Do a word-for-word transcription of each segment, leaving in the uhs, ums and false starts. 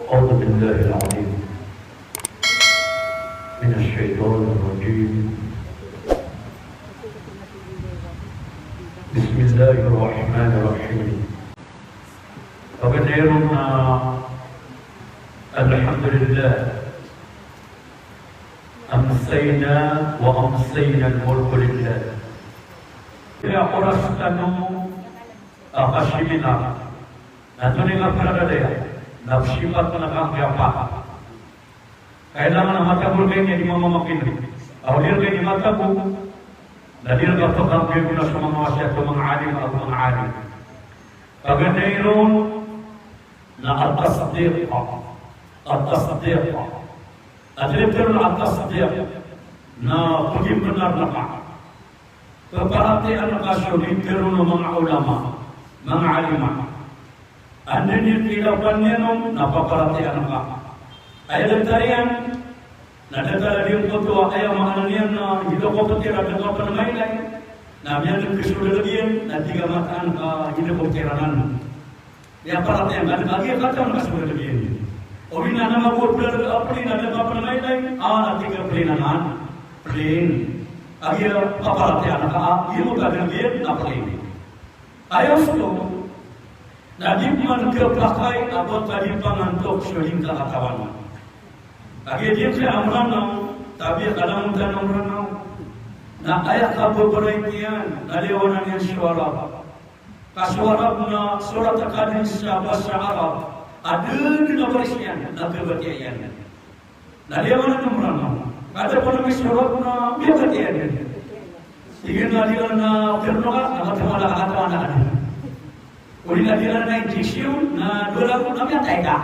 أعوذ بالله العظيم من الشيطان الرجيم. بسم الله الرحمن الرحيم. Paganay ron na, alhamdulillah, amsayna wa amsayna al-mulku lillah. Aya oras tano a kasiminar, na antonaa i kaparadadaya, na psipat na kanggiyapan. Kailangan a matago rka ini a di mamamakineg. Aw di rka ini matago, na di rka pkanggiyapan so manga wasiyat o manga alim ago manga alim. Paganay ron na at-tasdiq. At-tasdiq. Antonaa i tharo a at-tasdiq? Na pagimbenar na ka. Paparatiyayaan ka so di tharoon o manga ulama, manga alima. Anda i kilapan iyan on na paparatiyayaan ka. Aya datar iyan na datar a di ngkoto a aya maana niyan na hindi ko ptharoon a da ka pn mailay. Na miyaneg ka so dalg iyan na tig a mataan ka hindi ko ptharoon. Aya paratiyayaan ka, da ka giya katawan ka so dalg iyan. Oway na, na mago a plin a da ka pn mailay, a, na tig a plin anan. Plin. Kagiya paparatiyayaan ka a giyangkoto a dalg iyan na plin. Aya osto, na di pman khapakay a ba ka di pangantok so di ngka katawan. Kagiya di ngka a Mranaw, tabiya ka langon tano a Mranaw. Na aya kababariya niyan, na liyawanan iyan so Arab. Ka so Arab na sorat a kadn sa basa Arab a da dn a baris iyan na kabatiya iyan. Na liyawanan o Mranaw. Ka da pn a misorat na miyabatiya iyan. Tig iyan a di ran a piyarno ka, na katawan ka, katawan ka. Odi na di ran a injection, na dowa ragon na miyatay ka.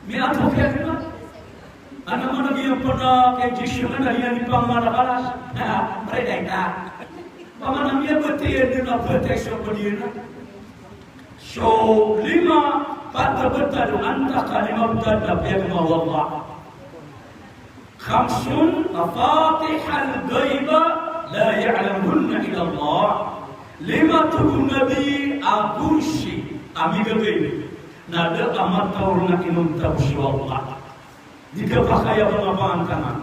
Miyaantok iyan. Ana man a giya pn a ka-injection na di niyan di pangmalakalas. Na, mriday ka. Paman a miyabatiya dn a batay so pd iyan. So lima, pat a btad o antaa ka lima btad na piyagma o Allah. Khamsun mafatihul ghaibi la ya'lamuhunna illa Allah. Lima, tig o Nabi, a gonsi a migagaib na da a mataw na inonta bo so Allah. Di kapakay a ba nga pangantangan.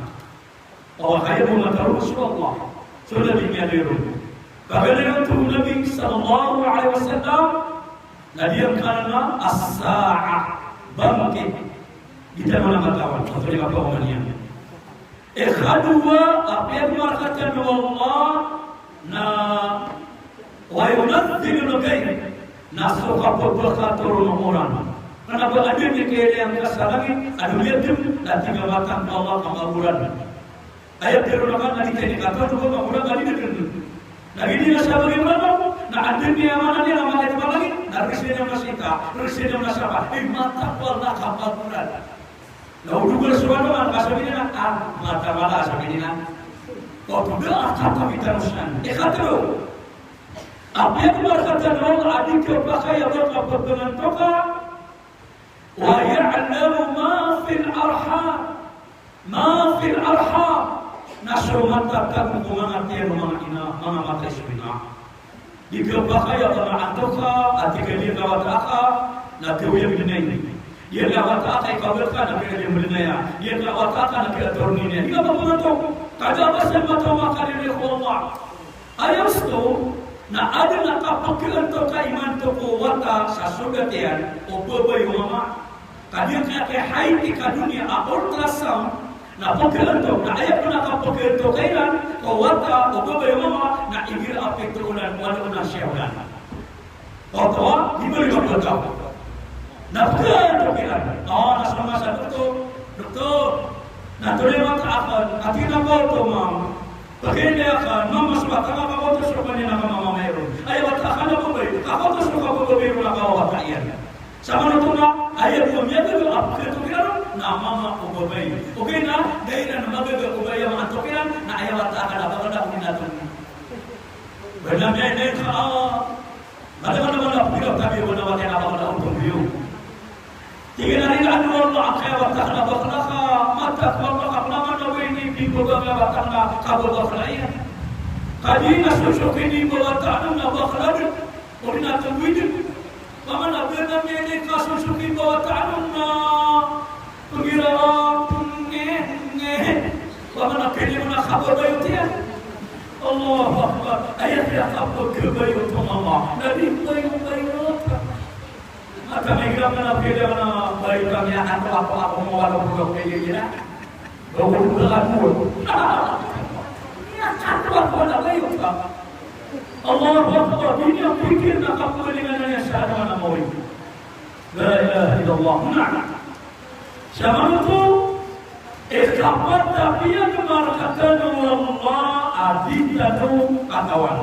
Oway, kaya bo nga taro so Allah. So Nabi miyatharo. Paganay ron, tig o Nabi sallallahu alaihi wasallam, na giyangkanan a as-sa'ah, bangkit. Di tano na katawan, antonaa i kapaoma niyan. Ikadowa a piyagmarakatan o Allah na wa yunazzilul ghaith, na so kapphakatoron o oran. Kna ba adn i kailay angka sa langit a domiyathag, na tig a mataan ko Allah ka magoran. Aya tharo na ka na di tano katawan ko magoran ka di dn. Na giyanan sa bagi mranaw, na adn i maana niyan a manga ito a langit, na rk siran a manga sita, rk siran a manga sapa, i mataan ko Allah ka magoran. Na o dogan so ano, na kasabi niyan a, ah, mata mala, sabi niyan. O, da a katawidan o san. Ikatlo. A piyagmarakatan o Allah a di kapakay a ba ka pganantoka. Wa ya'lamu ma fil arham. Ma fil arham. Na so matatago ko manga tiyan o manga ina, manga matay so ina. Di kapakay a ba nga antoka, a tig a di nga wata aka, na tiyo iya mdnay. Di nga wata aka i kawil ka, na tig a di mdnay a. Di nga wata aka, na tig a torni niya. Di nga ba pangantok. Kada ba sa mata o makailay ko Allah. Aya osto, na adn a kapkhantoka imanto ko wata sa sogat iyan, o babay o mama. Kagiya kaya kay haid i kadoniya a ultrasound, na pkhantok, na aya pn a kapkhantoka iran ko wata o babay o mama, na igira a pito olan, walo na siya olan. Oto, di ba di kapkhantok? Na pkhantok iran. O, na so masa doktor, doktor, na antonaa i wata akn, a tig iyan a ba oto, ma'am. Pagari akn, mama, so wata akn a kakoto so kaniyan a mama iron. Aya wata akn a babay, kakoto so kababay ron a kawawata iyan. Samanoto na, aya bo a miyagaga a pkhantok iran on, na mama o babay. Ogaid na, da iran magaga o ba aya maantok iran, na aya wata akn a bakla o di na tongan. Ba na miyailay ka, ah, Mata ka na wala pira tabi wala wata na bakla o tongan iyo. Tig iyan a ri na ano wala a kaya wata ka na bakla ka, mata ka wala ka na mana wini di ko ba nga wata na ka ba bakla iyan. Kadi na sosoki di ba wata ano na bakla dn. O di na tongan iyo. Mama na ba na miyailay ka sosoki ba wata ano na Pamana pili mo na kababayot iyan. Allahu Akbar. Aya kiyakababayot o Allah na di bayobayot. Mataan igira ka na pili mo na bayot iyan, ano, ako, ako, mawala ko ng pili niya. Bawal mo na mo. Iya, ano, ako na bayot ka. Allahu Akbar. Di niyan pikir na kapagalingan iyan sa ano na mawin. La ilaha illallah. Na. Siyamanoto, ikapat a piyagmarakatan o Allah a di tano katawan.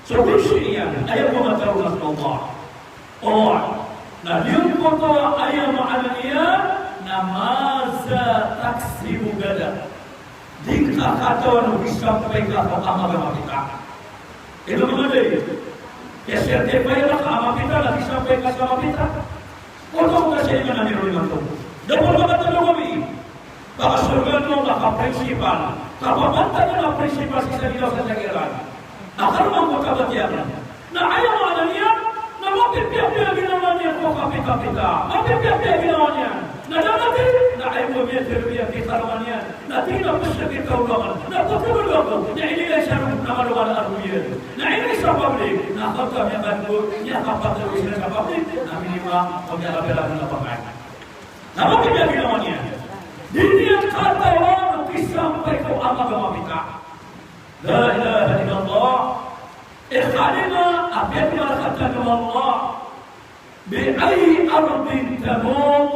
So, gusto iyan, aya pamatawagan o Allah. O, na giyangkoto a aya maana niyan na maza taksibu gadan. Di ngka katawan o kisampay ka ko amay a mapita. Ino manga day? Kaya certify na ka a mapita, na kisampay ka sa mapita. Oto ko kasi nga na niro imanto. Dapat makatalo kami. Baka sorga no, baka principal. Kapapantag na principal sa isa nila sa tagiran. Akal mo ko kabatiyan. Na aya maana niyan, na mapipiyapiya ginawa niyan ko kapita-pita. Mapipiyapiya ginawa niyan. Na dapat, na aya ko miyan, pero miyan, kita naman niyan. Na tig iyan a pos na kita ulakan. Na pagkabalo ako, na inilay sa roo, na malokan a roo iyan. Na inilay sa public, na kapag kami ang kanto, niya kapag kami sa public, na minima, o niya kapag kami na pangay. Na mapipiyapiya ginawa niyan. Di niyan katawan o kisampay ko amay a mapita. La ilaha illallah. Ikalima a piyagmarakatan o Allah, bi ayyi ardin tamut,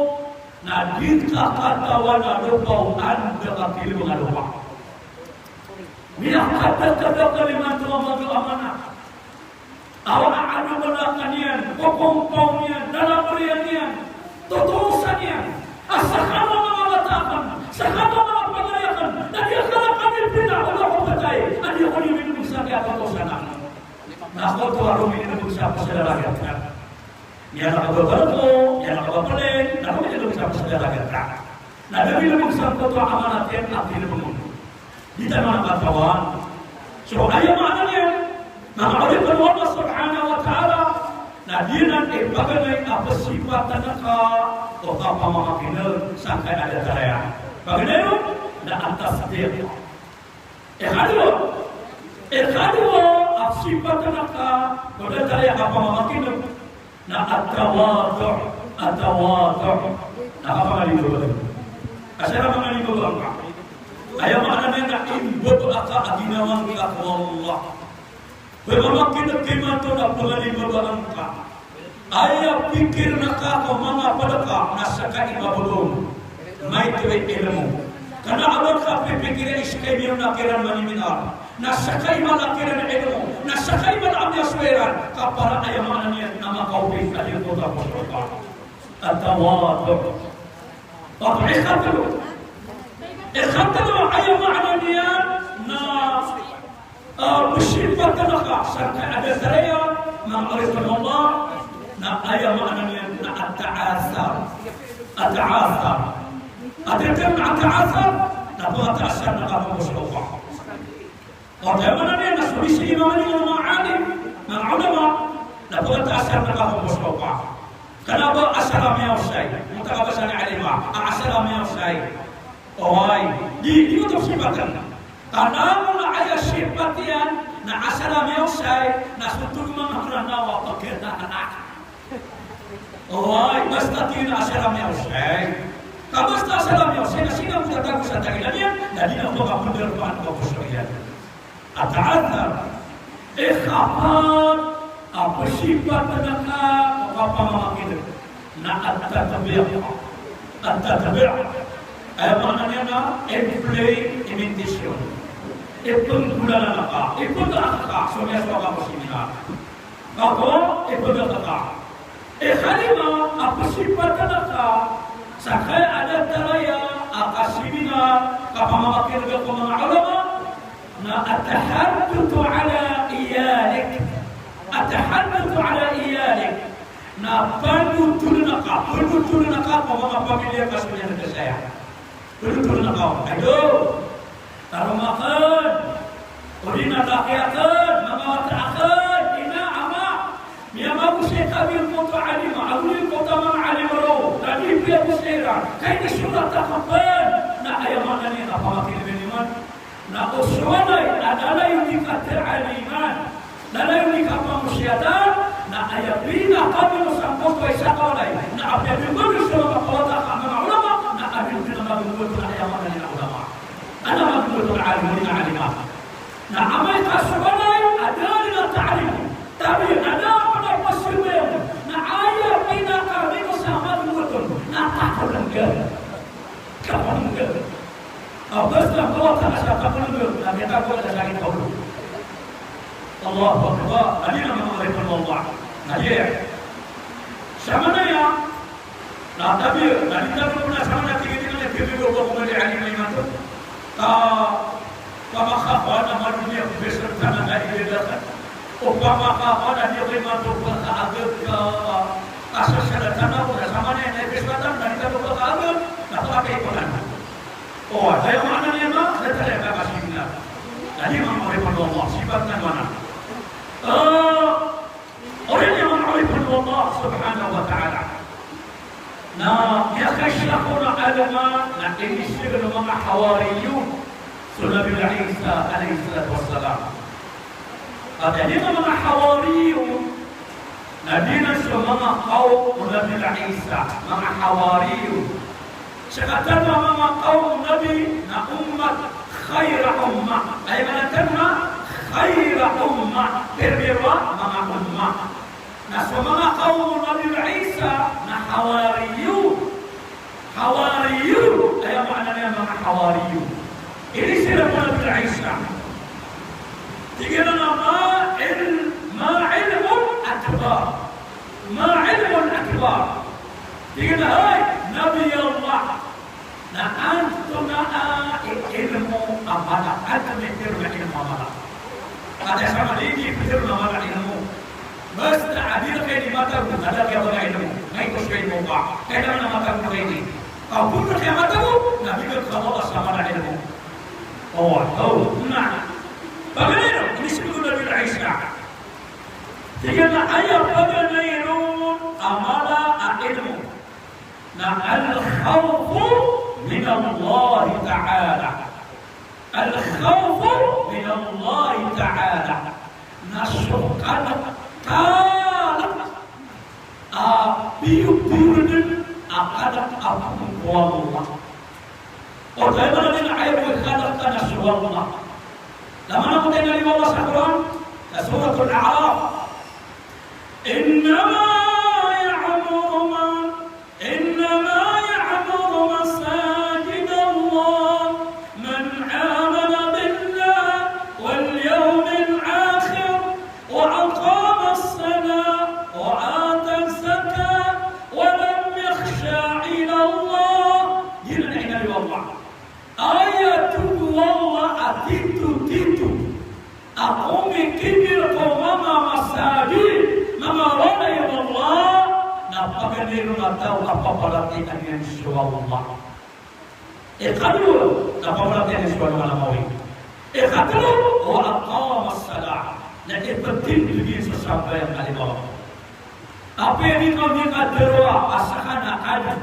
na di ngka katawan a lopa o anda ka kilbng a lopa. Miyakadakadakal imanto a maga a amanat. Awa a ano ba na kaniyan, kokompaw niyan, lalabriyan niyan, totosan iyan. A sakano a manga bata akn, sakano a manga pagari akn, na di akn a kami pina o ba ko patay, a di ako di minibgay sa kiyatotosan akn. Na ako to a rominibgay sa pasal a ragat ka. Niyan a kababarko, niyan a kabapaling, na rominibgay sa pasal a ragat ka. Na da minibgay sa koto a amanat iyan a kilbng on. Di tano katawan. So, aya maana niyan, manga oripn o Allah subhanahu wa ta'ala, na di nan ipaganay a psipatan ka o kapamamakineg sangkaya a datar iyan. Paganay on na at-tasdiq. Ikadowa, ikadowa a psipatan ka o datar iyan a kapamamakineg na at-tawadu', at-tawadu'. Na kapangalimbabaan. Asar a mangalimbabaa ngka. Aya maana niyan na imbabaa ka a ginawa ngka ko Allah. Ba mamakineg ka imanto na pangalimbabaa ngka. Aya pikirn ka ko manga pd ka na ska i mababa on. Maito i ilmo. Kna a ba ngka pipikiri a iska i miyaona kiran maniminar. Na ska i mala kiran ilmo, na ska i mala a miyasowa iran, ka para aya maana niyan na makaopit a di ko tapos ko pa. At-tawadu'. At ikatlo. Ikatlo aya maana niyan na, ah, psipatan ka sangkaya a datar iyan, manga oripn o Allah, na aya maana niyan na at-ta'athur. At-ta'athur. At-ta'athur, na pagataasar na kapagosok. Aya maana niyan na so di sii mamalingan o manga alim, manga ulama, na pagataasar na kapagosok. Kna ba asar a miyaosay, manga kabasa ni alim a, a asar a miyaosay. Oway, di, di oto sipatan. Kna o na aya sipat iyan, na asar a miyaosay, na so tolong manga Mranaw a pagkna anak. Oway, basta tig iyan a asar a miyaosay. Ka basta asar a miyaosay, na sii na bo tatago sa tagilid iyan, na di na bo kapndarpaan ko pos iyan. At-ta'athur. Ikapat a psipatan ka o kapamamakineg na at-tatbi'. At-tatbi'. Aya maana niyan na implement, imitation. Ipnggolalan ka, ipnggolalan ka so miyasowa ka ko seminar. Ako, ipnggolalan ka. Ikalima a psipatan ka sangkaya a datar iyan a kaseminar, kapamamakineg ko manga ulama, na at-tahadduth ala iyalik. At-tahadduth ala iyalik. Na panotolen ka, panotolen ka ko manga pamilya ka so niyan a kasaya. Panotolen ka, "Ado, taroma akn, odi na laki akn, manga wata akn, ina, ama, miyamagosay kami oto a alim, ago oto a manga alim roo, na di piyagosay iran, ka inisorat akn pn." Na aya maana niyan na pamakinegen iman, Na o so walay a da a lay di kataliman, da a lay di kapangosiyatan, na aya pinakaminosangkoto a isa ka walay, na apiya di mabaloy so manga pawata ka manga ulama, na apiya di na mabaloy na aya manga ulama. Ana manga alim, wala alima. Na amay ka so walay a da a lay di kataliman, tabiya a da a pd a pasirwen, na aya pinakaminosangkoto, na takolenggan. Takolenggan. Aw, basta mawata ka sa takolenggan, na miyatakolenggan sa ginawa. Allahu Akbar. Adi na manga oripn o Allah. Na iya. Samanaya, na tabiya, na di tano pn a samanaya tig iyan a tig iyan a ba ko mali alim a imanto. Ka, opama ka, opama ka, na mali niyan, bes na tana na iya dakan. Opama ka, opama na di ako imanto, ba ka agad ka, asasada tana ko, na samanaya na ibes na tana, na di tano ba ka agad, na ba ka ipanan. O, aya maana niyan na, na tana ka kasinga. Na di manga oripn o Allah, sipat na mana. Eh, Oriyan iyan manga oripn o Allah subhanahu wa ta'ala. Na miyakaisa ko na alongan na inisir o manga Hawariyun so Nabi Isa alayhis salatu wassalam. Aya dn a manga Hawariyun na dn so manga kawm o Nabi Isa, manga Hawariyun. Sakataw a manga kawm o Nabi na ummat, khayra ummah. Aya maana niyan na khayra ummah, pphito a manga ummah. Na so manga kawm o Nabi Isa na Hawariyun. Hawariyun, aya maana niyan manga Hawariyun. Inisir o Nabi Isa. Tig iyan a ma il-, ma ilmun akbar. Ma ilmun akbar. Tig iyan a, hay Nabi Allah, na antonaa i ilmo a mala, antonaa i pitharo a ilmo a mala. Ka aya sa mala i pitharo a mala a ilmo. Basta a di rka ini matag, na da a kiyabaga ilmo. Na ito so ilmo ka. Kailangan na matag ka ini. Ka opama di rka matag, na bigay ka o Allah sa mala a ilmo. O, o, na. Paganay ron, inisir o Nabi Isa. Tig iyan a aya paganay ron a mala a ilmo na al-khawfu min Allah Ta'ala. Al-khawfu min Allah Ta'ala. Na so kalk, kalk a piyopiyo dn a kalk a phoon ko Allah. O, aya maana niyan a aya bo i kalk ka na so Allah. Laman a ko tayna i Allah sa Qur'an, sa Suratul A'raf. إنما يعمر ما، إنما يعمر مساجد الله من آمن بالله واليوم الآخر وأقام الصلاة وآتى الزكاة ولم يخش إلا الله. Giyanan i inaloy o Allah. Aya tig o Allah a titotito a komikibir ko manga masajid, manga walay o Allah, na paganay ron a taw a paparatiyayaan iyan so Allah. Ikadowa, na paparatiyayaan iyan so Allah na mawri. Ikatlo, wa aqamas salah, na iptindg iyan so sambayang a lima wakto. Apiya di ka miyakadarwa a sakn a kadi,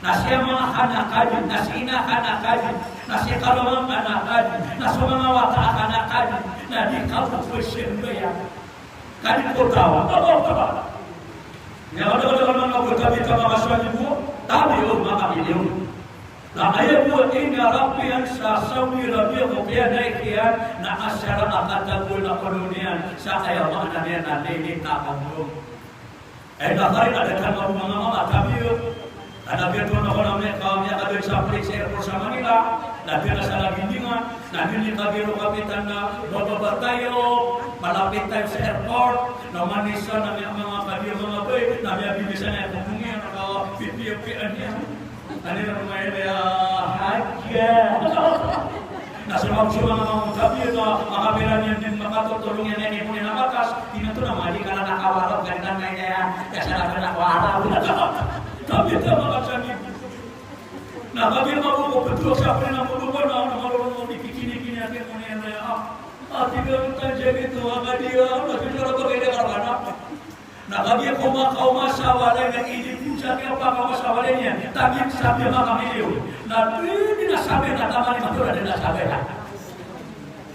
na si ama akn a kadi, na si ina akn a kadi, na si kalowa akn a kadi, na so manga wata akn a kadi, na di ka bo pzambayang. Kadi ko taw, Allahu Akbar. Aya kadakadakl a manga bo tabi, tabi a manga sabi bo, tabi o manga milyon. Na aya bo a ina rapiyan sa Saudi Arabia ko kiyanay kiyan, na asar a katago na kono niyan, sa aya maana niyan na nini takambo. Aya na kari na da tano a manga mama, tabi o. Ana biya to na ko na miyaka, miyakadn sa plane sa airport sa Manila, na biya na sa lagindingan, na biya ni kabiro kapitan na bababa tayo, malapit tayo sa airport, na oman isa na miya manga kadiya manga bay, na miyabibisa na aya ko mungin, na kapipiyapiyan iyan. Ani na manga ina ya, Hadja. Na so manga, so manga manga tabi na, makapira niyan dn makatotolong iyan a ipon iyan a batas, di na to na mali ka na nakawarap, ka di na maya, ya sa na nakawarap. Tabi na manga tabi. Na kagiya maboko ptro sa pn na maboko na, na maboko na, di kikini-kini a ipon iyan a, ah, tig iyan a tajagito a kadiya, na tig iyan a bagay na karana. Na kagiya ko makaoma sa walay na inipon sa kiyapakaoma sa walay niyan, tabi sa piya manga milyon. Na di na sabay na taman i mato na di na sabay na.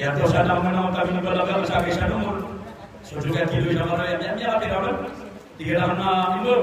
Aya to sa na manga tabi ni balaga, sa kisa nomor. So juga tilo sa mara aya, aya, aya, aya, tig iran a imam.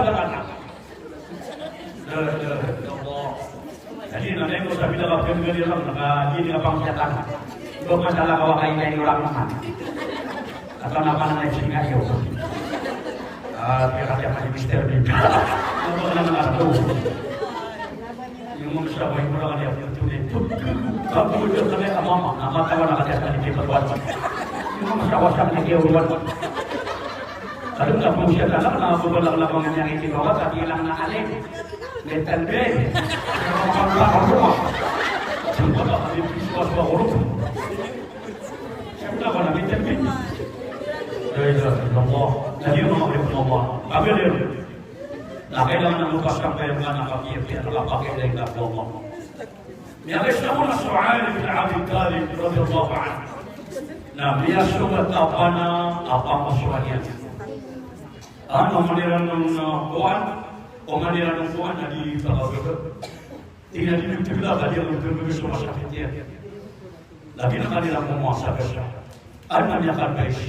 pagkakana. La ilaha illallah. Jadi, na aya ko sabi na kapagaliran, na ka, di na kapangkiyatan. Ba masalah ka wa kailay orang naman. Atawa na pananay sii ngayo. Ah, kaya kaya ka ni Mister Bean. Ano ba naman ako? Yung mga sabay mo lang, ano yung tunay? Pag-, pag-, pag-, pag-, mama, na matawa na kasi sa nito, pagkuhan. Yung mga sawa sa nagiyawat. Kalo na po siya na lang, na ako ba lang lang ang nangyari, di ba? Pati lang na alin. Mental ba? Ang pagkakaroon. Ang pagkakaroon. Siyempre ba naman, mental ba? La ilaha illallah. Lagi mo, Allah. Kami din. Na kailangan ng lupas kang kaya nga nakapiyapiyap, nakapakilay ka po mo. Miyakaisa on a so Ali bin Abi Talib radiyallahu anhu. Na miyasogat a pana a pamasowa niyan. Ano, oman iran on kowan, oman iran on kowan na di pagawda. Tig iyan a di niyo pagawda, di niyo pagawda so masakit iyan. Lagid a kaniyan ko masa basa. Adn a miyakadbais.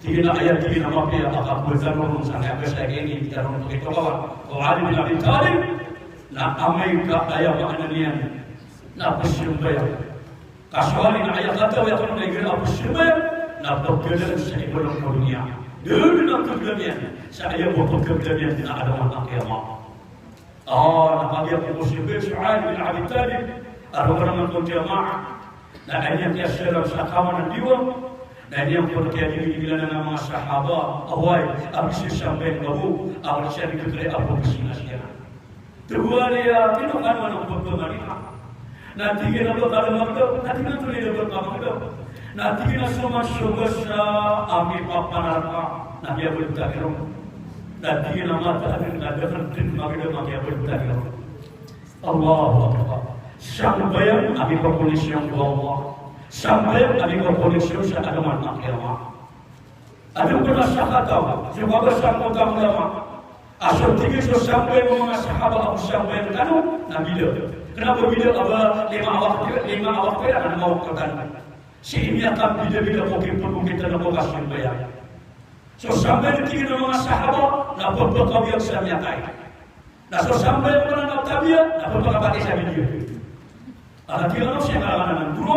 Tig iyan a aya, tig iyan a mapiya a kapagtano ron sa miyakadbais a giyangkai a tano ron pagitokawan ko Ali bin Abi Talib, na amay ka aya maana niyan na pzambayang. Ka so Ali na aya katawi a tano na igira a pzambayang na pagdam sa ibolong ko doniya. Dn a pagdam iyan sa aya bo pagdam iyan na alongan a kiyama. Ah, na kagiya ko pzambayang so Ali bin Abi Talib, a roo ka naman ko jamaah. Na aya niyan kiyasalam sa kawanan diwang, na aya niyan ko kiyadigidigilan a manga sahaba, a oway, a misambayang ka bo, a wata siya di khakiya a bo pzambayang siya. Tawali a, ino ka naman ko pagpamaliha. Na tig iyan a ba ka da magdam, na tig iyan a antonaa i da ba ka magdam. Na tig iyan a so man so basa a mipapanaraka, na miyabalita kiran. Na tig iyan a mata a dn ka da dn magdam a miyabalita kiran. Allahu Akbar. Sambayang a mipakoneksyon ko Allah. Sambayang a mipakoneksyon sa agama a kiyama. Adn pn a sakataw, so kabasa ko manga ulama, a so tig iyan so sambayang o manga sahaba ago sambayang tano na bida. Kna ba bida a ba lima a wakto, lima a wakto iran, na lima a wakto tano. Sii miyakambidabida ko kipagokit tano ko kasambayang. So sambayang, tig iyan o manga sahaba, na pphakawiyag sa miyatay. Na so sambayang pn a tabiya, na pphakapatay sa bibir. Aya tig iyan a so miyatay na goro.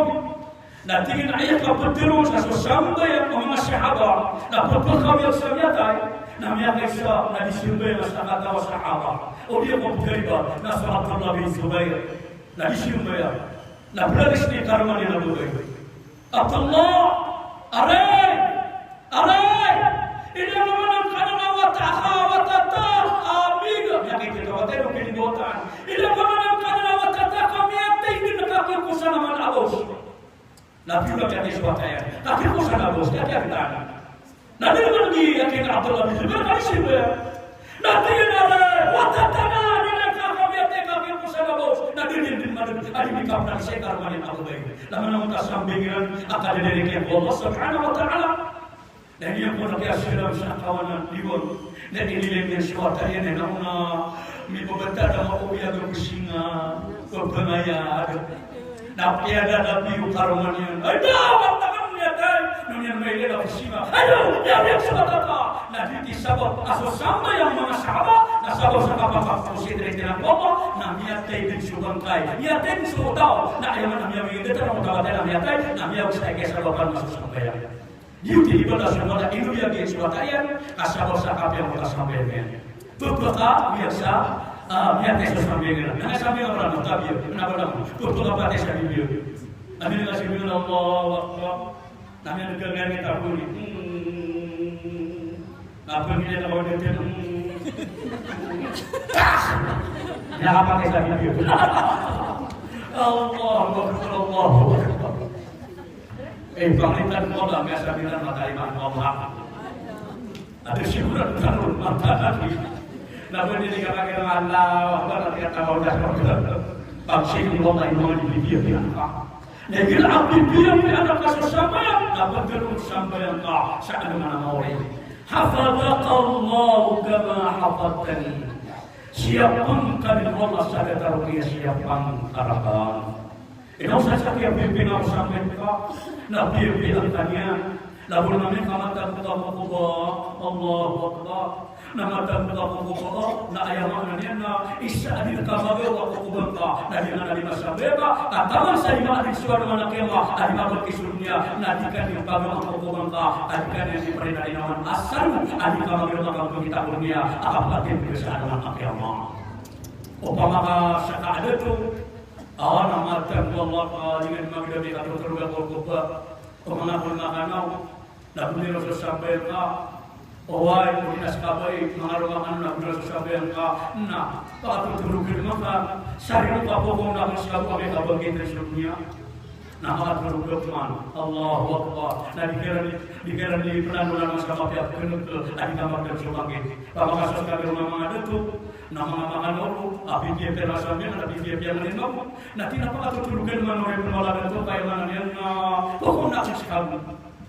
Na tig iyan a aya kaptharoon sa so sambayang o manga sahaba na pphakawiyag sa miyatay, na miyakaisa na di sambayang a sakataw a sahaba, o di ko pkhariba, na so Abdullah bin Zubair. Na di sambayang. Na plagis ni karoma niyan a babay. Abdullah, aray! Aray! Ilay ka man angkanan a wata ka, wata ta, a miga. Miyakikita wata iyan o kinibotan. Ilay ka man angkanan a wata ta ka miyatay dn a kakikosan a man a bos. Na piyo ka miyatay so wata iyan. Kakikosan a bos, kakikosan a bos. Na di man di, aya tig iyan a Abdullah bin Zubair, ka di sambayang. Na tig iyan a, wata tano, di na ka miyatay, kakikosan a bos. Na di, di, di man di, a di kapnal sa karoma niyan a babay. Na mana mota sambayang iran a kadadari kiran ko Allah subhanahu wa ta'ala. Na iniyan ko na kiyasalam sa kawanan diwang. Na inilay niyan so wata iyan na ona mibabata na maoyag ko singa, ko pangayag. Na piyadadapi o karoma niyan. Ay, da, wata ka miyatay. Na iniyan mailay ko singa. Ay, da, miyatay so wata ka. Na di ti sabap a so sambayang o manga sahaba, na sabap sa kapakaposidri kiran ko Allah, na miyatay dn so bangkay. Miyatay dn so taw. Na aya man a miyawingd tano ko taw a miyatay, na miyawingd sa kiyasabapan o manga sambayang. Di oto ibadah so mata, ino iya giya so wata iyan, ka sabap sa kapiya o kasambayang iyan. Pphakawiyag sa, ah, miyatay so sambayang iyan. Na sambayang iyan a tabiya, na ba na, pphakapatay sa bibir. Amin ka sambayang, Allahu Akbar. Na miyatay ka gani tabuni. Hmm. Na pamilya na ba na, hmm. Miyakapatay sa bibir. Allahu Akbar, Allahu Akbar. Eh, pangalitan ko lang, kaya sabi na matay man ko, ha? At sigurado ka nun, matatabi. Na pwede di ka makita ng Allah, wala na tiyatawa na sa pagsigurado mo, tayo mga bibiyag yan ka. Na igira a bibiyag yan ka sa sambayang, na pagkaroon sambayang ka sa ano man ang maori. Hafadhakallahu kama hafadhtani. Siyapang ka dn o Allah sa datar o kiyasiyapang ka rakan. Ino sa sa kiyapiyapiya o sambayang ka, na piyapiya ka niyan. Na bo na miyakamatag ka ko koba, Allahu Akbar. Na matag ka ko koba, na aya maana niyan na isa a di ka magawa ko koba ka, na di na di masambayang ka, ka taman sa lima a di so ano man a kiyama, a di mabagki so doniya, na di ka di magawa ko koba ka, a di ka di di parin a di naman asal, a di ka magawa ka ko kita ko doniya, a kapatid ko sa ano man a kiyama. Opama ka sa kaadato, a, na matag ko Allah ka, di nga di magdabi ka totorog a ko koba. O manga kon makanaw, na bo di ron so sambayang ka. Oway, o di na skabay, manga ron makanaw, na bo di ron so sambayang ka. Na, pakatotorog iran maka, sa ron ka pokong na kon skabo a miyakabangkit iran so doniya. Na makatorog ka man, Allahu Akbar. Na di ka ran, di ka ran di pnanolan sa mapiya a pkhan'g a di ka magdam so bangkit. Pamakasowa ka ron a manga dato, na manga makanoro, a pipiya piya na sambiyan, a pipiya piya na linaw. Na tig iyan a pakatotorogan man o ripn o lalan oto, ka aya maana niyan na, ah, pokon na aksik sa kago.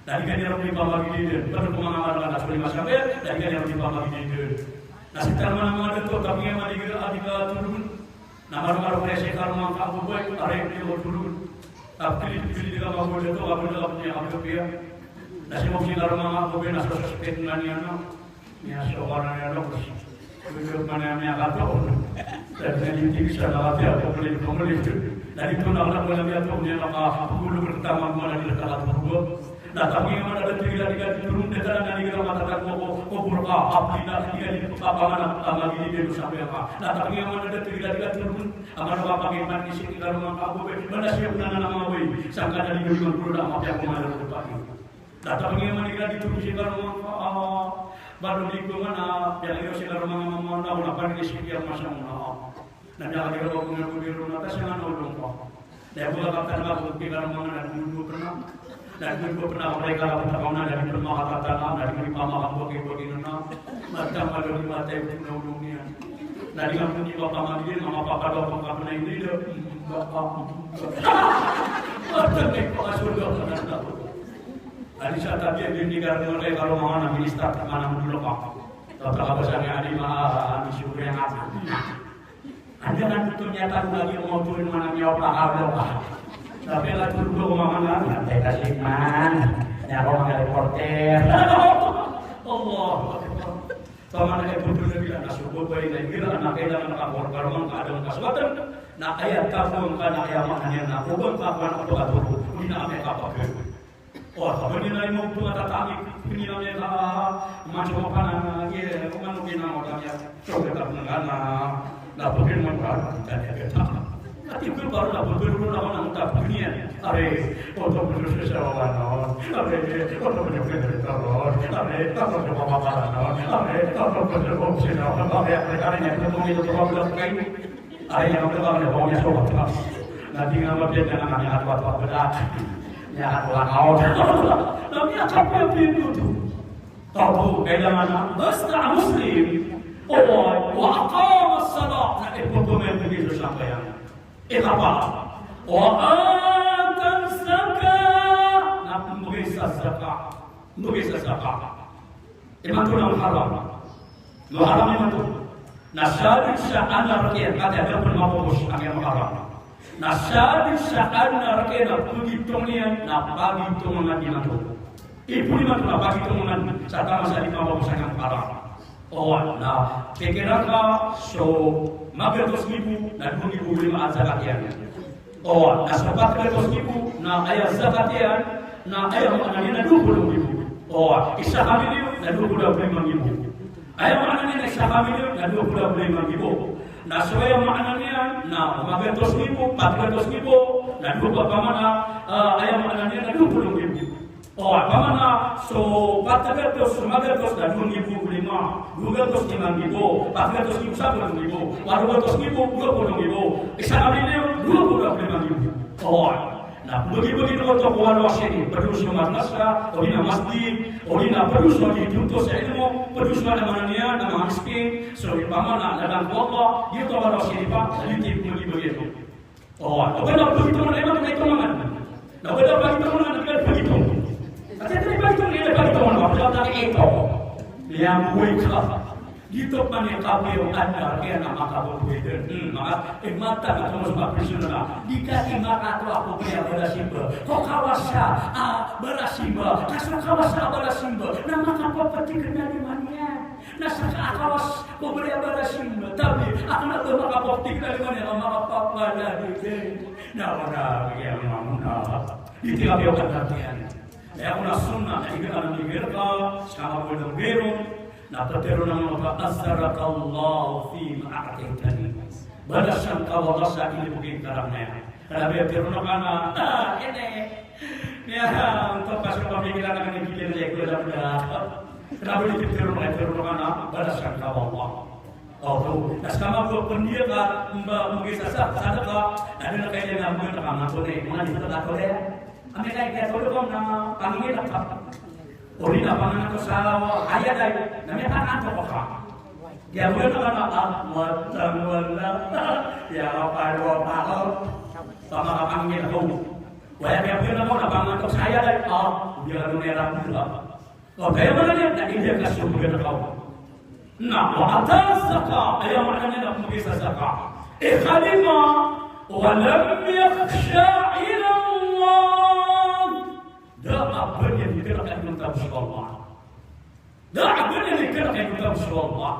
Na di ka niyan ron di pamagididn, pd ko manga maana na so lima sambiyan, na di ka niyan ron di pamagididn. Na sii tano man a manga dato, tapiya man igira a di ka totorogan. Na maromaro ka sii karoma ngka a babay, a rek iyan ko totorogan. Tapi pili, pili di ka magoda to, magoda ka pn iyan a kapiya. Na sii mo sii karoma ngka a babay, na so suspect man iyan na. Iya, so kanan iyan na, bos. Bigyan man iyan niyan kato. Dn na di tig sa na kapiya, pamili, pamili. Na di to na kna ko na miyato, niyan na ka, pagolo ka taman man na di ka kato. Na tapiya man a dato igira di ka totorogan, dato na di ka matatago ko, ko burka, a pili na di ka di papangan a, a magididn o sambayang ka. Na tapiya man a dato igira di ka totorogan, a mano ka pakiman sii karoma ngka a babay, mana siya pn anan a manga babay, sangkanan iyan di man polo na mapiya ko manga lolopati. Na tapiya man igira di totorogan sii karoma ngka, ah, balo di ko man a, piya igira sii karoma ngka a mama na, o na pn sii kiya masa mo na, ah. Na miyakaliraw ako nga ko biro na ta siya nga na olong ko. Na aya bo a kaptan ka ko kikaroma nga na dodon pn a. Na dodon pn a ko na ikala ko ta kaw na, na di pn makatatana, na di pn makabogi-bogi na. Mata malo di mata iyo na olong iyan. Na di nga pn di mapamagid, na mapapalo ko ka pn a hindi na. Mata na ipakasolda ka na. Adi sa tabiya di karoma nga na minister, mana modolok ka. Kapakabasa nga adi ma, ah, di sugri nga. Anda na dito niya tago lagi ang mga tuloy mga namiyaw pa, ah, daw ka. Sabi nga, "Tulog ako, mama, na." Antay ka, Sigman. Niya ako, mga reporter. Allahu Akbar. Pamana ka ito na bila na subo ba ina igira na kailangan na kakorkar man ka adang kaswatan. Na aya tago ka na aya maana niyan na ubang ka kwan ako ka turo. Hindi na kami kapagod. O, sabi niyan na ino ito matatangik, pinilang niyan na, ah, manso ka pa na, ye, umano kinamot niya, so, kita pnggana, na pagin man ba, kita niya kita. Ati ko baro na pagin na man ang tapos niyan. Are, oto ko sa sawa no. Are, oto ko sa sawa no. Are, oto ko sa sawa no. Are, oto ko sa sawa no. Are, are, are, are, are, Aya nga pn ka miyakaoma so wata. Na di nga mabiyag na nga miyakatwatwa pd. Miyakatwatwa. Na miyakapiya-piya oto. Oto, kailangan na basta Muslim, o, wa aqama as-salah, na ipagpamay so sambayang. Ikapat, wa ata az-zakah, na mbgay sa zakat. Mbgay sa zakat. Imanto na Muharram. Muharram imanto. Na sadn sa adn a rk iyan, katii a da pn mapopos angkaya Muharram. Na sadn sa adn a rk iyan a pagitong iyan, na pagitong iyan imanto. Ipon imanto na pagitong iyan sa taman sa di mapopos angkaya Muharram. Oway, na kikira ka so magatos ngibo, na dowa ngibo lima a zakat iyan. O, na so pat gatos ngibo, na aya zakat iyan, na aya maana niyan na dowa polo nggibo. O, isa ka milyon, na dowa polo ago lima nggibo. Aya maana niyan na isa ka milyon, na dowa polo ago lima nggibo. Na so aya maana niyan na magatos ngibo, pat gatos ngibo, na dowa polo, pamana, ah, aya maana niyan na dowa polo nggibo. O, pamana so pat gatos, so magatos na dowa nggibo ago lima, dowa gatos lima nggibo, pat gatos nggibo, sapolo nggibo, walo gatos nggibo, dowa polo nggibo, isa ka milyon, dowa polo ago lima nggibo. O, na bagi-bagi oto ko walo a sii, pd so madrasa, odi na masjid, odi na pd so di tonto sa ilmo, pd so aya maana niyan na manga miskin, so pamana na lalangit ko Allah, giyoto walo a sii pa, na di bagi-bagi oto. O, o ba na pagitongan, aya maana na itongan. Na o ba na pagitongan, na di ka pagitong. Ati ati pagitongan, aya pagitongan, o ba na ito. Miyamboy ka. Giyoto pman i kapiya o adn a rk iyan a makabobay dn. Hmm, maka, eh, mata na tomos ba prisoner na. Di ka di makatoa ko kaya barasimba. Ko kawasa a barasimba. Ka so kawasa a barasimba na makapapatay ka na lima niyan. Na saka a kawas ko bariya barasimba, tapi a kna ba makapapatay ka na lima niyan, a makapapatay ka na lima niyan. Na wala, iya mamuna. Iti a biyo ka datiyan. Na aya kon a sunnah na igira na migir ka, ska ka bo dn giro, na ptharoon ka, "Azharakallahu fima a'taytani." Balasan ka o Allah sa inibgay ngka rakn aya. Kna ba ptharoon ka na, ah, ini. Niya, antonaa so pamikiran akn a giyangkai a giyangkai a da. Kna ba di ptharoon ka, ptharoon ka na, balasan ka o Allah. Oto, na ska mambo a pndiya ka, mba, mba isa sa, sadaka, na da a kailangan a mba na kamatone, manga di ka katone. Ami kay katone ko na pangingin ka. Ori na panganto sa aya dai, na miyakanto ko ka. Iya, mba na ka na, ah, matang wala. Iya, apa, dua, apa, oh. Pamangapangingin ko. Waya kaya mba na ko na panganto sa aya dai, ah, iya, ano, nira, nira. O, kaya maana niyan na aya kasombagan ka. Na, wa ata zaka, aya maana niyan na pmbgay sa zaka. Ikalima, wa lam yakhsha illa Allah. Da a ba niyan ikalk a inonta bo so Allah. Da a ba niyan ikalk a inonta bo so Allah.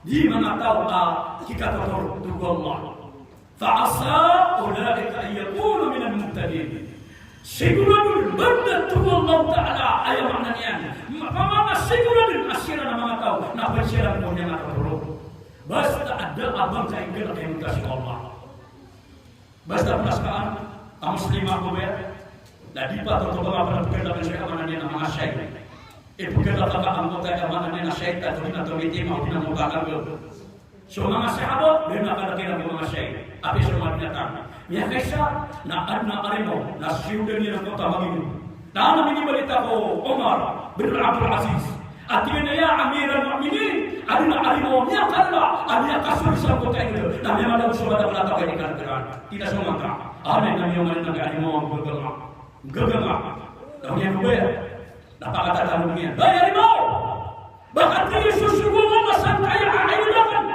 Di manga taw a kikatotorog ko Allah. Fa asa ulaika an yakunu minal muhtadin. Sigurado, banda tig o Allah Ta'ala, aya maana niyan, ma-, mama, sigurado a siran a manga taw na pd siran ko miyakatotorog. Basta a da a ba ngka ikalk a inonta so Allah. Basta pn a ska a Muslim a ko baya, na di patotoba nga pn a pkhalk a so, aya maana niyan, a manga shay. Ipkhalk a angkoto, aya maana niyan, a shaytan, odi na tomitima, odi na mobakal. So manga sahaba, da a kalk iran ko manga shay. Apiya so manga binatang. Miyakaisa na adn a arimaw, na siyoda niyan angkoto a maginom. Na adn a minibalita ko Umar bin Abdul Aziz. A tig iyan a, "Ya Amiral Mu'minin, adn a arimaw a miyakala a miyakasold sangkoto a ingd. Na miyamala so madakl a taw a inikalk iran." Tig iyan a so manga, "Anay na miyaoma niyan a arimaw a nggaganga. Nggaganga." Na oniyan ko baya. Na pakatatanong iyan, "Hay arimaw! Ba ka di sosogoon o Allah sangkaya a ingd akn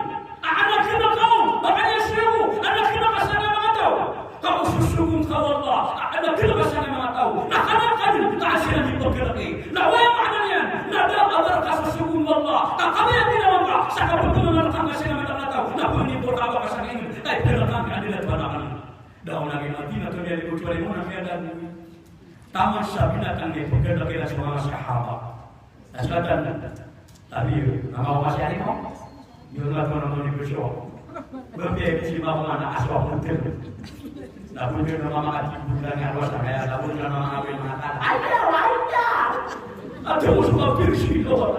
a adn a kna ka on, ba ka di sosogoon, adn a kna ka sa manga taw? Ka o sosogoon ka o Allah a adn a kna ka sa manga taw, na kna ka dn ka a siran di pkhalki. Na aya maana niyan na da a ba rka sosogoon o Allah, ka kabaya a ginawa ngka sa kapkhalalkan ka sa manga taw, na pangni ko ka a ba ka sa ingd a ipkhalk ka a adn a kna ka." Da on a giya, di na to niyan di ko tuwari mo na kiyadan. Taman sa binatang a ipkhalk iran so manga sahaba. Na so katan, tabiya, na mawasi a arimaw. Iyo na to na mawasi a arimaw. Bapiyag si mama na aswa hotel. Na bapiyag na mama a di bunda niyan a aswa, kaya na bunda na mama a manga tala. Aya, aya! Ato mo so kapir si Lord.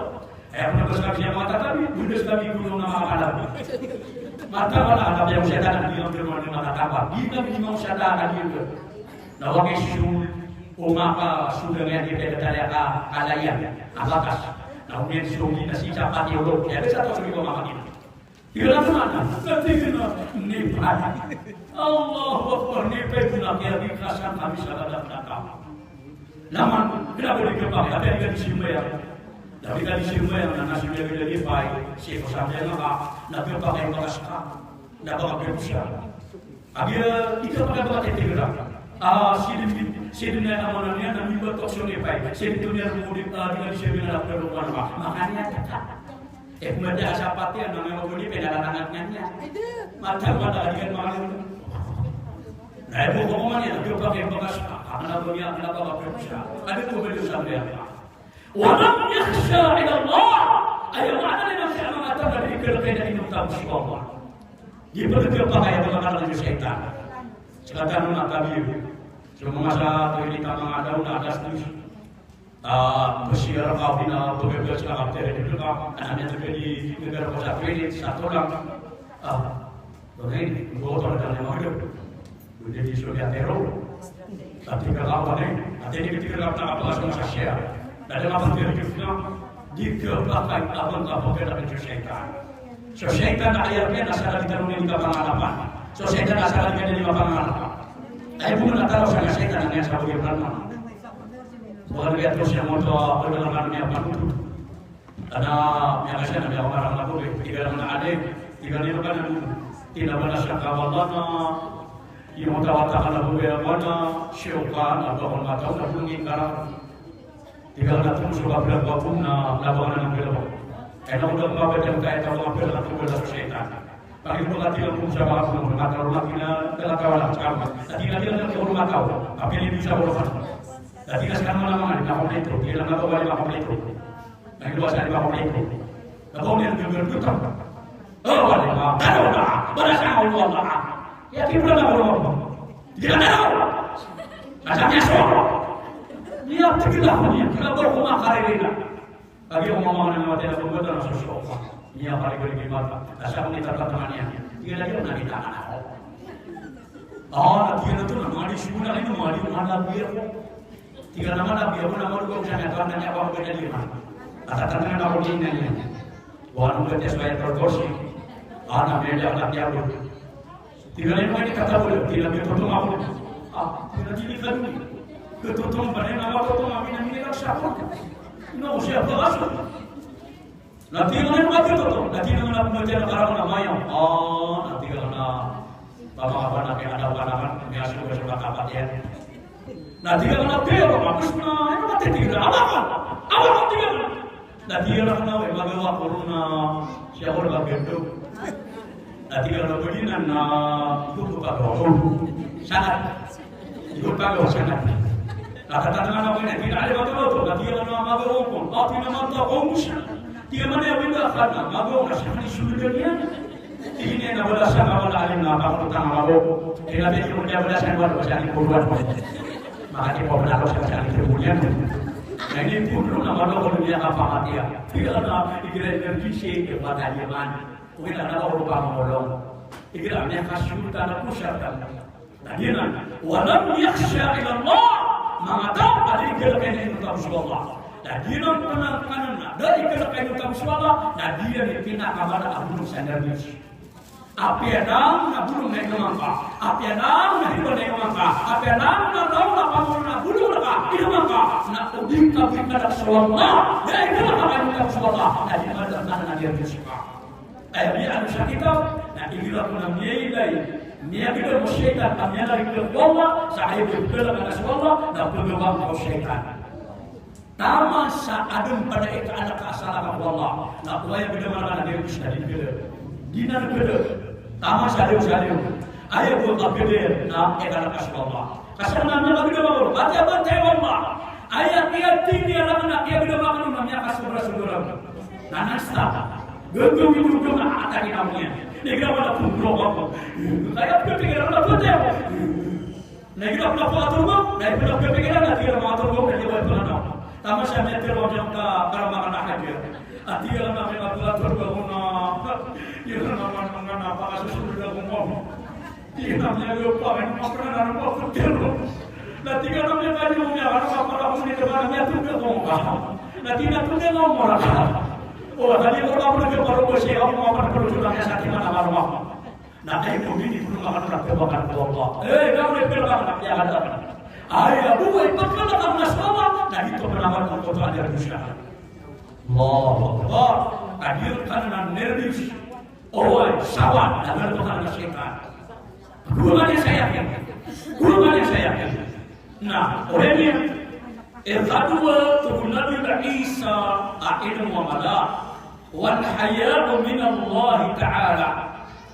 Aya pn a basa kami a matatabi, bunda sa tabi ko na mama a tala. Mata wala, tabi a masa tala, di na mama a tala. Di na mama a tala, di na. Na wagi so, o makasold iyan, di pwede talaga kalayan a batas. Na oniyan so, di na si Chapati Olo, kaya sa to, so di ko makakin. Tig iran a, tig iran a, "Nipay." Allahu Akbar, nipay ko na kiyabikasan kami sa lalan na tao. Laman, kna ba di kapakay, apiya di ka di simbayang. Apiya di ka di simbayang, na na simbayang ka di pay, sii ko sambayang ka, na kapakay bakas ka, na ba ka piyosa. Apiya, di ka pakabakat a tig iran. Ah, sidn, sidn na aya maana niyan na mimbatoak so nipay. Sidn to niyan mo di, ah, di ka di simbayang na pd ko ka. Makaniyan ka. Eh, pmada sa pati, ano nga mabuni, pinalatangan nga niya. Mata, mata, di ka makalun. Na, eh, buko ko man yan, di ba, kaya bakas, ah, ano ba niya, ano ba, bakas siya? Ano po ba yung sabi niya? Wa lam yakhsha illa Allah. Aya maana niyan na siya a manga taw na di ikalk a inonta bo so Allah. Di pd kapakay a manga taw na shaytan. Sa katan on a tabiya. So manga sa toilet a manga daw na adas dos. Ah, basi a raka o di na pagagaw sa kapatid ka, anak niya sa pwede, nagkakaroon sa pwede, sa tulang. Ah, bagay, ibo ko talaga na magagaw. Pwede di so di atero. Tapi ka ka bagay, ati di ka ka na kapag sa masa siya. Dada nga pag-, di ka bakal abang ka pagkada ka sa shaytan. So shaytan na aya niyan na sa di tano niyan kapangalapan. So shaytan na sa di tano niyan kapangalapan. Ay, bukan na talo sa shaytan na niyan sa pagkada. Bukan kaya terus yang mau berdalam niya panutu. Ana, miyakasiyan a miyakarang na bo, eh. Tig iran a ade, tig iran a ino ka na bo. Tig iyan a ba na siya ka wala na, iyo, mawata-wata ka na bo, eh, wala, siyo ka, na ba ko mataw, na bo ngka. Tig iran a tungso ka pila ba bo na, na ba ka na ngka ba. Kaya na ko da ba ba da ka, ito ka pila ka bo, wala sa shaytan. Pag-ibig ko, tig iyan, kung sa mga puno, mataw na kina, kala tawa na, sa kama. Tig iyan, tig iyan, tig iyan, mataw. Kapili di sa ulo ka. Tig iyan, sa kama na mga, na kompleto. Tig iyan, na wala na kompleto. Na ito sa di ba kompleto. Na ba ulit yung gagawin ko? Oh, wala na. Talo na. Wala sa ulo na. Ya, di ba na ulo? Tig iyan, talo. Nasa niya so. Niya, tig iyan, tig iyan, tig iyan, ba kumakarili na. Lagi ko mama na mga tinagugutan na susuko. Niya pali ko lagi mata. Asa ko kita tatangan iyan. Tig iyan a, "Iyo na kita ka na ako." Ah, na tig iyan a, "Oto na mali, sumuna ka ino, mali, mali ako." Tig iyan a, "Mali ako na, mali ako sa niya, tatangan niya ako ako na lima." Tatangan ako di na iyan. Wa ano ba tiya so Ayatul Kursi? Ah, na miyada ka tiya ko. Tig iyan a, "Ino ini katawan?" Tig iyan a, "Miyatotong ako." Ah, tig iyan a, "Di ka dun. Katotong ba na ino, katotong ako na miyada sa ako. Ino ko siya ba kaso?" Na tig iyan a, "Ino ba ito to?" Na tig iyan a, "Ino ba ito to?" Na tig iyan a, "Ino ba ito to?" Na tig iyan a, "Pamakapan na kaya daw ka naman, kaya suga-suga ka pa diyan." Na tig iyan a, "Pero, tapos na, ino ba ito?" Tig iyan a, "Awa ka! Awa ka!" Tig iyan a. Na tig iyan a, "Kena, eh, magawa ko ron na siya ko na magendo." Na tig iyan a, "Pwede na, na, ito ko pa to." Sangat. Ito pa to, sangat. Na tatangan ako niyan, tig iyan a, "Ano ba ito?" Na tig iyan a, "Magawa ko." Ah, tig iyan a, "Mata ko mo siya." Tig iyan a, "Mani, awin da ka na, magawa ko na siya, mani, sunod na niyan." Tig iyan a, "Balasan ka wala alim na, baka ko tanga ako." Tig iyan a, "Di ko niya balasan, wala ko siya, di ko buwan ko." Makati po na ako sa siya, di ko buwan. Na ini pudro na malo ko niya kapamatiya. Tig iyan a, igira emergency, e, mataliman. Oway na, na ako pamangolong. Igira miyakasultan ako siya. Na giyanan, "Wa lam yakhsha illa Allah." Manga taw a di ikalek iyan i inonta bo so Allah. Na giyanan pn a kanan a da ikalek i inonta bo so Allah, na giyanan i pinakamala a bolong sa nerbios. Apiya langon a bolong na ino mangka, apiya langon a hiba na ino mangka, apiya langon a raon a pamangolong a bolong rka, ino mangka, na o di ka bo ikalek so Allah, da ikalek i inonta bo so Allah, na di mala a kanan a nerbios ka. Aya miyaaloy sa kitab, na igira ko na miyailay, miyagdam o shaytan a miyalagid ko Allah, sa aya bo i pkhalk anan so Allah, na pgawaan ka o shaytan. Taman sa adn pn a ikaalk a salakaw ko Allah, na oway a gdam anan a nerbios na di pkhalk. Di nan pkhalk. Taman sa liyo sa liyo. Aya bo a pkhalk na ikaalk a so Allah. Ka sa nan na gdam anan, pati a bantay o Allah. Aya kiyatindi anan na kiyagdam anan na miyakasobra-sobra. Na nasta. Gagawin ko na atake na mo iyan. Na igira ko na pumro ako. Kaya pwede ka na pwede ako. Na igira ko na pwede ako. Na igira ko pwede ka na, na igira ko na pwede ako. Na igira ko na pwede ako. Taman sa miyatero ako ka karamakan a hadya. Ati iyan a miyakapwede ako na. Iyan naman mga napakasusunod ako mo. Tig iyan a miyagaw pa, kaya mapra na mapotero. Na tig iyan a miyakayo, miyakaraw ka para ko ni dama na miyatugay ko ka. Na tig iyan a tugay ko mo raka. O, tadi ko na ko nagkaparobo siya, ako mga panaparobo na kaya sa akin na nakarama. Na kayo ko, hindi ko na makarap ko bakal ko ba. Eh, daw na pila ka na kaya ka dapat. Ay, abu, ay, pagkalakang nasama, na dito pa naman ang koto a nerbios ka. Allahu Akbar. Kadir ka na nerbios. Oway, sawa, na galato ka na shaytan. Gowani saya. Gowani saya. Na, oway niyan. Ikadowa, tig o Nabi Isa a ino a mala. Wal haya'u min Allah Ta'ala.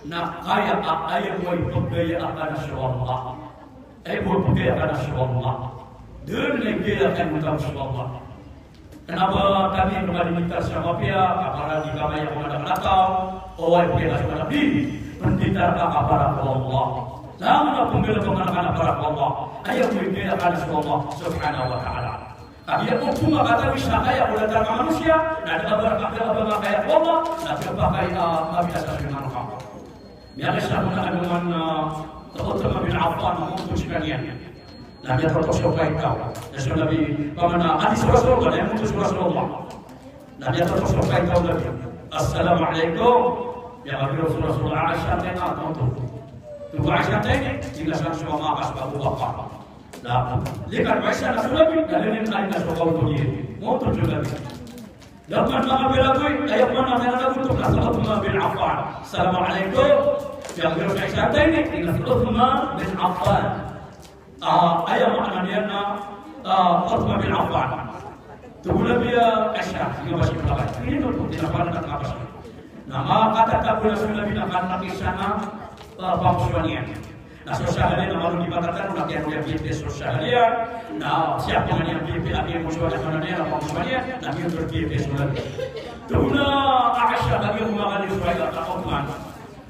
Na kaya a aya bo i pagaya akan so Allah. Aya bo i pagaya akan so Allah. Dn i gaya akan so Allah. Kna ba kami pmalimitar sa mapiya, ka para di kamay ako madakalakaw, o ay pira sa manabi, pndita rka ka para ko Allah. Langon a pnggalbk rka na para ko Allah. Aya bo i kaya ka na so Allah subhanahu wa ta'ala. Kagiya ko pn makatawi sa kaya ko datar ka manosiya, na da ka ba rka kaya ko Allah, na da ka ba kaya, ah, mabiyasa sa manga makaw. Miyakisa ko na ano man, ah, Uthman bin Affan, a moto skaniyan. Na miyatoto so paitaw. Na so Nabi, pamana, adi so Rasulullah, na miyamoto so Rasulullah. Na miyatoto so paitaw o Nabi. Assalamu alaikum. Miyakabiro so Rasulullah, Aisha, tena, tonto. Tonto Aisha, tena, tig iyan a so manga kas ba ko ba pa. Na, likan Aisha na so Nabi, na linin na ina so kaw to niyan. Moto so Nabi. Dapat makapilagoy, aya pman a miyanagoto na so Uthman bin Affan. Assalamu alaikum. Miyakabiro so Aisha, tena, tig iyan a so Uthman bin Affan. Ah, aya maana niyan na, ah, Uthman bin Affan. Tig o Nabi a Aisha, ino ba si Uthman? Ino ba si Uthman? Na makatatago na so Nabi na kanakisa na, ah, pamosoan iyan. Na so Sahal iyan na malo di makatano na kiyano iyan piyapiya so Sahal iyan. Na siya pman iyan piyapiya, piyamosoan iyan, na pamosoan iyan, na miyoto piyapiya so Nabi. Tig o Aisha, lagid o manga niyo so Aisha, ka Uthman.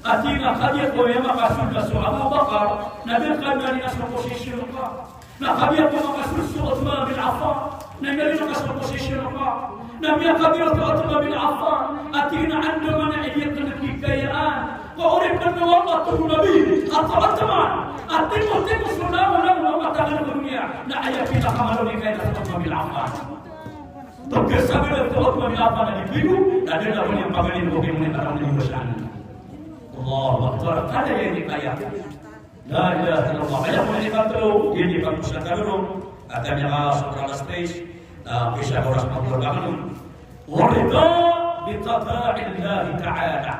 Ati na kagiya ko aya makasold so Abu Bakar, na da ka na rin so posisyon ka. Na kagiya ko makasold so Uthman bin Affan, na da rin so posisyon ka. Na miyakabira so Uthman bin Affan, a tig iyan a andamanaya i kiyakayaan ko oripn o Allah, tig o Nabi, a so Uthman, a timo-timo so langolangon a matagan ko doniya, na aya pinakamalo i kaya na so Uthman bin Affan. Pagkasabay o Uthman bin Affan a di pigo, na da a ba niyan paganay ko pigo na katawan na iwasan. Allahu Akbar. Kada iyan i kaya. La ilaha illallah. Aya ko ini katlo, ini pagkusa talo, at aya ka sobra alas tres, na pisa oras pagkusa talo. Warida bi qada'illahi ta'ala.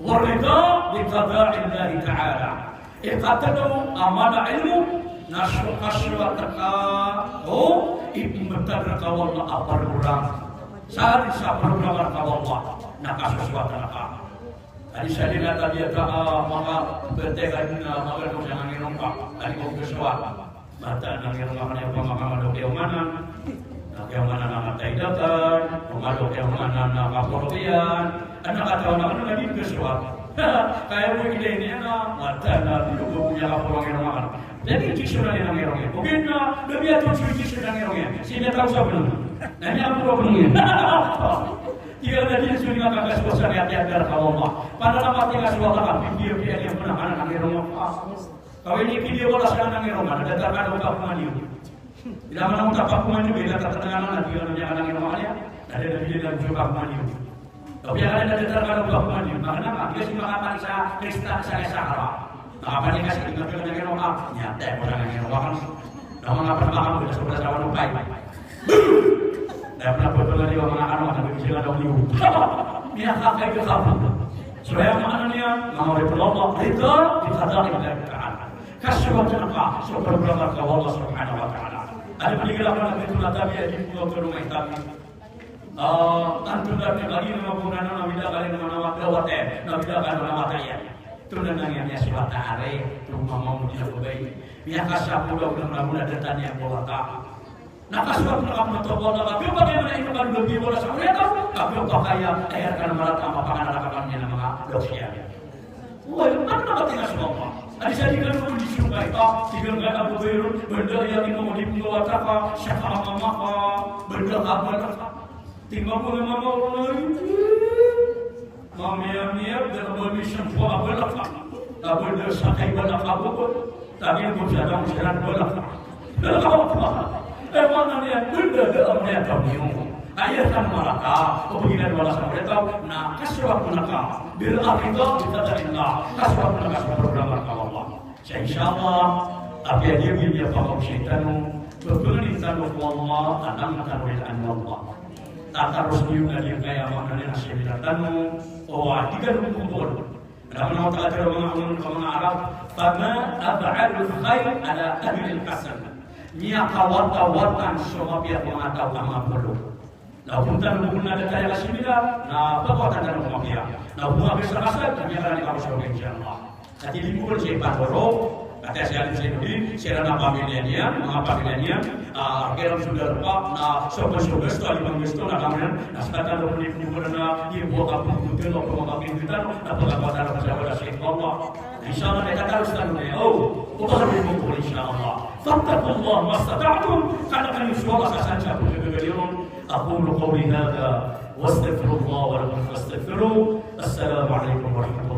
Warida bi qada'illahi ta'ala. Ikatlo a mala a ilmo, na so kasoat ka o ipmbtad rka o Allah a program. Sa di sa program rka o Allah, na kasosoat rka. Adi sa di na tabiya ka, ah, maka berteka di na maka dosa nangirong ka. Adi ko kesoat. Mata nangirong ka na aya pamakamadok iyo manan. Na iyo manan na matay dakan. Pamadok iyo manan na kaporo iyan. Anak a taw na kano na di kesoat. Kaya mo ini ini na mata na di ko punya kaporo ngirong ka. Jadi Jisu na nangirong iyan. Oke na, lebih atau Jisu nangirong iyan. Sino taw sa belum? Na niyan ko belum iyan. Tig iyan a di so di nga kakasowasa na aya tiyadar ka o Allah. Pananamati nga so Allah ka, pipiya-piya niyan pn a ka nangirong ka. Kawi ini pipiya wala sa nangirong ka, na datar ka o kakoman iyo. Ila man a otak kakoman iyo, ila ka tngan na tig iyan a niyan ka nangirong ka niyan. Na da a pipiya niyan so kakoman iyo. Kapiya ka na datar ka o kakoman iyo. Makna ka, di ka si makapanik sa Krista sa aya sakara. Makapanik ka sa di ka nangirong ka. Niyan, taya ko sa nangirong ka. Na manga pn makapanik sa sobra sa walo pay. Daya pn a pn a di ba manga ano, ano, di sila daw niyo. Miyakakay ka kapn. So, aya maana niyan, manga oripn o Allah, rida bi qada'illahi ta'ala. Kasoat ka so program rka o Allah subhanahu wa ta'ala. Adi pn i kala ka na pito na tabiya, di pn a tolong a itabi. Ah, tanto na pn a lagi na mabunan na wida kali na manawat gawat, eh, na wida kali na manawat iyan. Tonaa niyan, iyan so wata ari, tonaa mambo di na babay. Miyakasapolo na muna datan iyan ko wata. Na kasoat na kapn o Allah na kapiya o pakay na ino ka lbi wala sa oriyataw, kapiya o pakay a aya rka na marata a mapanganaraka kami na manga dosa iyan. Oway, ano na katingga so Allah? Adi sa di ka na kondisyon ka ita, tig iyan ka na bo ba iron, banda aya ino mo di pn wata ka, saka a mama ka, banda ka, banda ka. Tig mambo na mama, oway. Mamiyamiya, da a ba misyon ko a balak. A ba da sakay balak a bokot. Tagi ko sa dang siran balak. Balak a bokot. Eh, maana niyan, benda da a miyataw niyo. Aya tano marata, o pagilay wala sa oriyataw, na kasoat ka. Bil rida bi qadarillah. Kasoat ka so programa o Allah. Sa insha Allah, apiya di niyan pakaosay tano, pphangnin tano ko Allah a langon tano rilaan o Allah. Tataros niyo na di kaya maana niyan a seminar tano, o, ah, di ka dun kumpol. Alam na wata ka tero manga, manga Arab, "Fama ab'adul khair ala ahlil kasal." Miyakawatawatan so mapiya ko manga taw a mapolo. Na ompon tano bo na datar iyan a seminar, na pagawatan tano ko mapiya. Na ompon a bes a kasal, na miyakaran i kakosorog, insha Allah. Ati di bo ko sii patoro, ati a sii alim sii nodi, sii ran a pamiliya niyan, manga pamiliya niyan, ah, kiran so darpa, na so bes, so bes, so lima bes, na kamiyan, na sktano bo di bo na, di bo ka bo ko telo, ko manga pamiliya tano, na pagawatan tano ko Allah. Insha Allah, na kataros tano na, o, o ba di bo ko, insha Allah. Fattaqullaha mastata'tum, kna kano so Allah sa sansa ko gagayon. أقول قولي هذا وأستغفر الله ولكم فاستغفروه. السلام عليكم ورحمة الله.